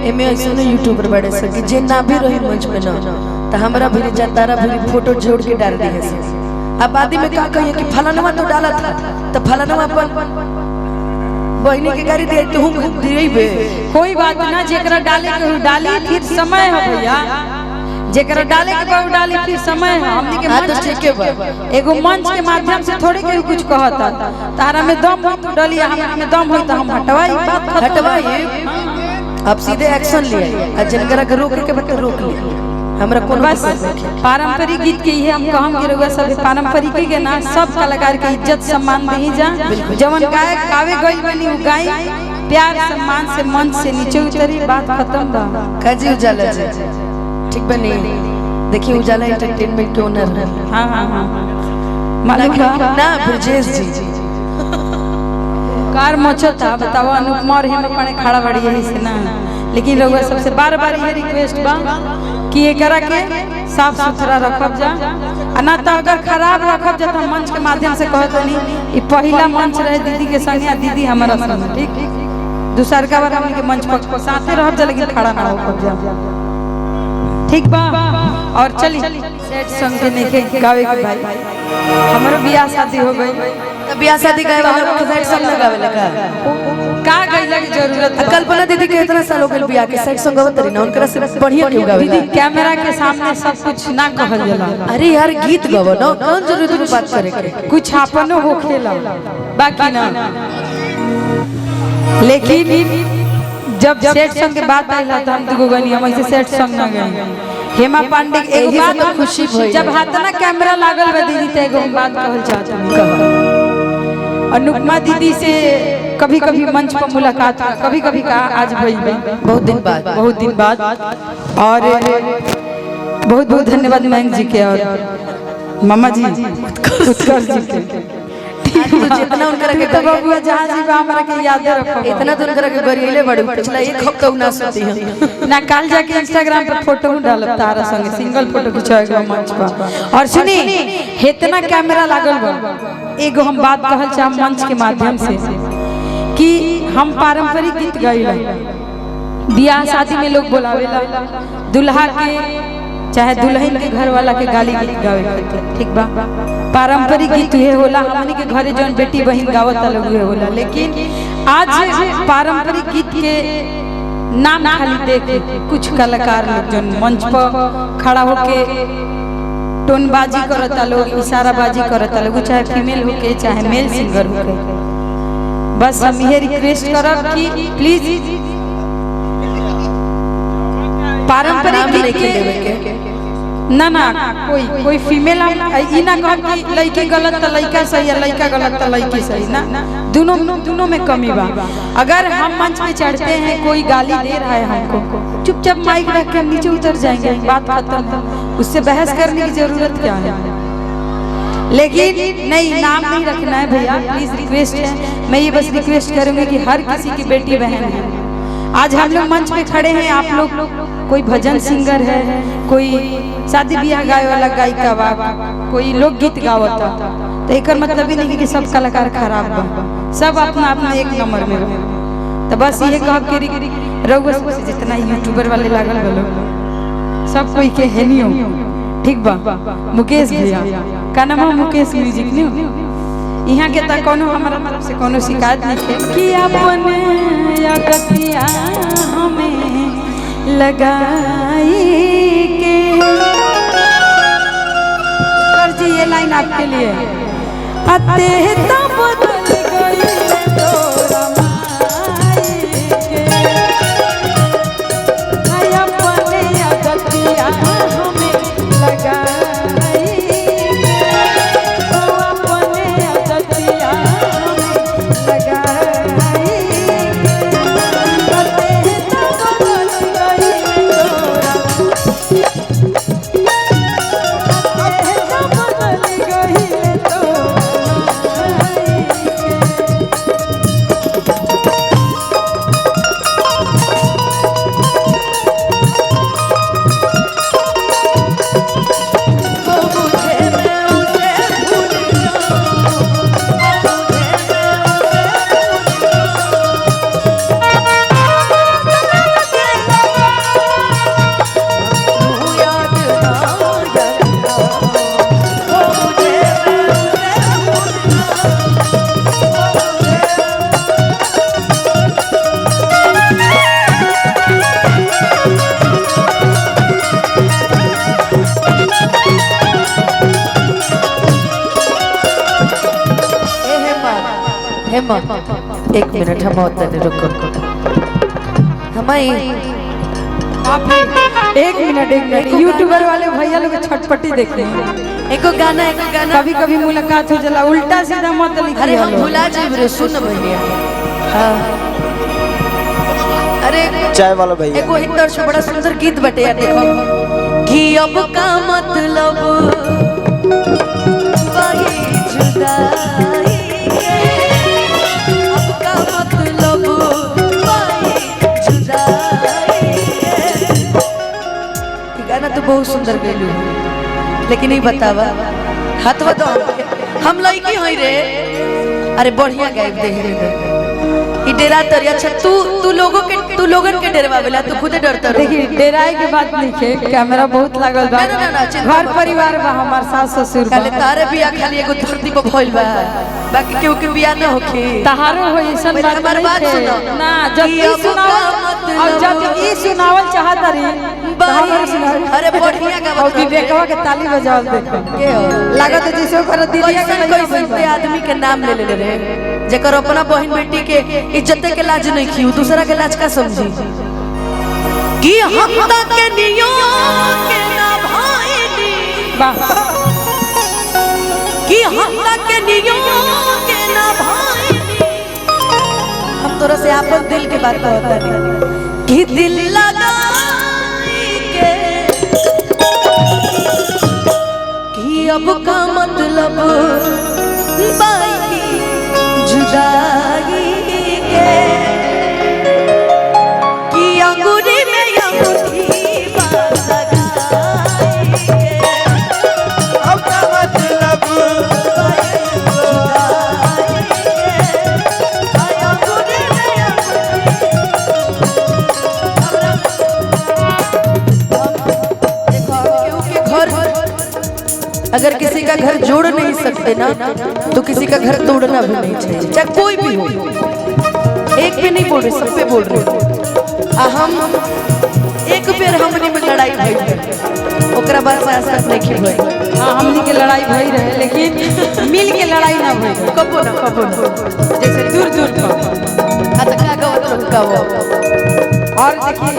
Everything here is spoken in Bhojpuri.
एमे ऐसे यूट्यूबर बड़े सके जे ना भी रही मंच पे ना तो हमरा भी जा तारा भी फोटो जोड़ के डाल दिए से। अब आदमी में का कहिए कि फलानवा तो डाला था तो फलानवा अपन बहनी के गाड़ी दे तो हम दिएबे। कोई बात ना, जेकरा डाले के हो डाली, फिर समय है भैया, जेकरा डाले के बा डाली, फिर समय है। हमनी के हाँ तो मंच ठीक है बा। एगो मंच के माध्यम से थोड़े केहू कुछ कहता। तारा में दम हो तो डाली, हमरा में दम हो तो हम हटवाई, बात खत्म। हटवाई, अब सीधे एक्शन लिए आ जिनकरा के रोके के बा रोक लिया, हमरा कोनो बस दिक्कत नहीं। पारंपरिक गीत के ये हम कहम कि रउआ सब पारंपरिक के ना सब कलाकार के इज्जत सम्मान दही जा। जवन गायक गावे गई बनी उ गाई प्यार सम्मान से मंच से नीचे उतरी, बात खत्म बा। काजी उजाला जी ठीक बनी, देखिए उजाला एंटरटेनमेंट के ओनर है। हाँ हाँ हाँ मालूम बा ना ब्रजेश जी कार मचता बताओ अनुपमा और हेमा पाने खड़ा बड़ी यही से ना, लेकिन रउआ सबसे बार बार ये रिक्वेस्ट बा कि एकरा के साफ सुथरा रखब जा, आ ना तो अगर खराब रखब जा तो हम मंच के माध्यम से कहत नहीं, ई पहिला मंच रहे दीदी के संगे आ दीदी हमारा संगे, ठीक दूसर का बार हमनी के मंच पर साथे रहब जा लेकिन खड़ा ना होब जा, ठीक बा। और चली सेट संग के नहीं गावे के भाई, हमरो बियाह शादी हो गई तो बियाह शादी गाए वाला के साइड सॉन्ग ना गावे लगा का गइला की जरूरत आ कल्पना दीदी के इतना साल हो गेल बियाह के साइड सॉन्ग गावत रही ना, उनकरा से बढ़िया क्यों गावे? दीदी कैमरा के सामने सब कुछ ना कहल जाला। अरे यार गीत गावो ना, कौन जरूरत है बात करे के? कुछ अपनो होखेला बाकी ना, लेकिन जब सेट सॉन्ग के बात आइला तो हम दुगो गनी, हम ऐसे सेट सॉन्ग ना गए। हेमा पांडे के एगो एही से बात तो खुशी भइल। जब हाथ ना कैमरा लागल बा दीदी त एगो हम बात कहल चाहत हनी। अनुपमा दीदी से कभी कभी मंच पर मुलाकात कभी कभी का आज भइल बा, बहुत दिन बाद, बहुत दिन बाद। और बहुत बहुत धन्यवाद मयंक जी के और मामा जी उत्कर्ष जी के। आज तो जितना उनकरा के तो बबुआ जहाँ जी बा हमरा के याद रखो, इतना तो उनकरा के गरिले बड़े पिछला एक हफ्ता ना सुनती हम ना काल जाके इंस्टाग्राम पर फोटो डालब तारा संगे सिंगल फोटो खिंचाएगा मंच पर। और सुनी इतना कैमरा लागल बा, एगो हम बात कहल चाह मंच के माध्यम से कि हम पारंपरिक गीत गाइला, बियाह शादी में लोग बोलावेला दुल्हा के चाहे दुल्हन के घर वाला के गाली गीत गावे खातिर, ठीक बा। पारंपरिक गीत उहे होला, हमनी के घरे जौन बेटी बहिन गावत लोग उहे होला, लेकिन आज पारंपरिक गीत के नाम खाली देख कुछ कलाकार लोग जौन मंच पर खड़ा होके टोनबाजी करता लोग, इशाराबाजी करता लोग, चाहे फीमेल होके चाहे मेल सिंगर होके। बस हम ये रिक्वेस्ट करब कि प्लीज पारंपरिक गीत के ना ना कोई कोई फीमेल हम ई ना कहब कि लड़की गलत तो लड़का सही है, लड़का गलत तो लड़की सही ना, दोनों दोनों में कमी बा। अगर हम मंच पे चढ़ते हैं कोई गाली दे रहा है हमको, चुपचाप माइक रख के हम नीचे उतर जाएंगे, बात खत्म, उससे बहस करने की जरूरत क्या है। लेकिन नहीं, नाम नहीं रखना है भैया, प्लीज रिक्वेस्ट है। मैं ये बस रिक्वेस्ट करूंगी कि हर किसी की बेटी बहन है, आज हम लोग मंच पे खड़े हैं, आप लोग कोई भजन सिंगर है, कोई शादी ब्याह गाए वाला गायिका बा, कोई लोकगीत गावता, तो एक मतलब ही नहीं कि सब कलाकार खराब बा, सब अपना अपना एक नंबर में बा। तो बस ये कहब कि रउआ सबसे जितना यूट्यूबर वाले लागल बा लोग, सब कोई के है नहीं हो, ठीक बा। मुकेश भैया का नाम है, मुकेश म्यूजिक न्यू, यहाँ के तक कोनो हमारा तरफ से कोनो शिकायत नहीं है कि अपने अगतिया हमें लगाई के। सर जी ये लाइन आपके लिए, अते तब बदल गई तोरा माई के, हाय अपने अगतिया हमें लगाई के, ओ अपने अगतिया हमें लगाई के, अते तब बदल गई तोरा, अते तब बदल गई तोरा माई के। हेमा एक मिनट, हम और तने रुको हमाई। बाप रे, एक मिनट एक मिनट, यूट्यूबर वाले भैया लोग छटपटी देखे। एको गाना, एको गाना। कभी कभी मुलाकात हो जाला, उल्टा सीधा मत लिखिए। अरे हम भुला जाइब रे, सुन भैया। हाँ अरे चाय वाला भैया। एको एक दर्श बड़ा सुंदर गीत बटे यार, देखो कि अब का मतलब वही जुदाई के, अब का मतलब वही जुदाई के। ई गाना तो बहुत सुंदर गैलू, लेकिन नहीं बतावा हाथवा तो हम लड़की हई रे। अरे बढ़िया गायब दे रे ई डेरा तरी। अच्छा तू तू लोगों के तू लोगन के डरवावेला, तू खुदे डरता रहो। देखिए डेराए के बात नहीं है, कैमरा बहुत लागल बा। ना, ना, ना, ना, चिंता घर मत। परिवार बा हमार, सास ससुर बा। काले तारे बिया खाली एगो धरती पर भइल बा, बाकी केहू के बिया ना होखी। तहारो हो ऐसन पहले बात हमार नहीं बात थे। सुनो। ना जब कि ई अब सुनावल का मतलब और जब ई सुनावल चाहत रही बाई। अरे बढ़िया गावत और विवेकवा के ताली बजावल देखो। के हो? लागत है जैसे ओकर दीदिया के कैसन लइका कैसन बन ते आदमी के नाम ले ले रे, जेकर अपना बहन बेटी के इज्जत के लाज नहीं खी, दूसरा के लाज का समझी। कि हम त के नियो के ना भाईनी, वाह कि हम त के नियो के ना भाईनी। हम तोरा से आपन दिल के बात कहता नहीं कि दिल लगाई के, कि अब का मतलब बाई जुदाई के, कि अंगूरी में अंगूठी लगाई के। अब का मतलब जुदाई के, आई अंगूरी में अंगूठी। देखो, केहू के घर अगर किसी का घर जोड़ नहीं सकते ना, तो किसी का घर तोड़ना भी नहीं चाहिए, चाहे कोई भी हो। एक पे नहीं बोल रहे, सब पे बोल रहे। आ हम एक बेर हमनी में लड़ाई भइल रहे, ओकरा बाद से आज तक नहीं भइल। हाँ हमनी के लड़ाई भई रहे, लेकिन मिल के लड़ाई ना भई रहे। कबो ना, कबो ना। जैसे दूर दूर पर। आ त का गावत रहू का वो। और देखिए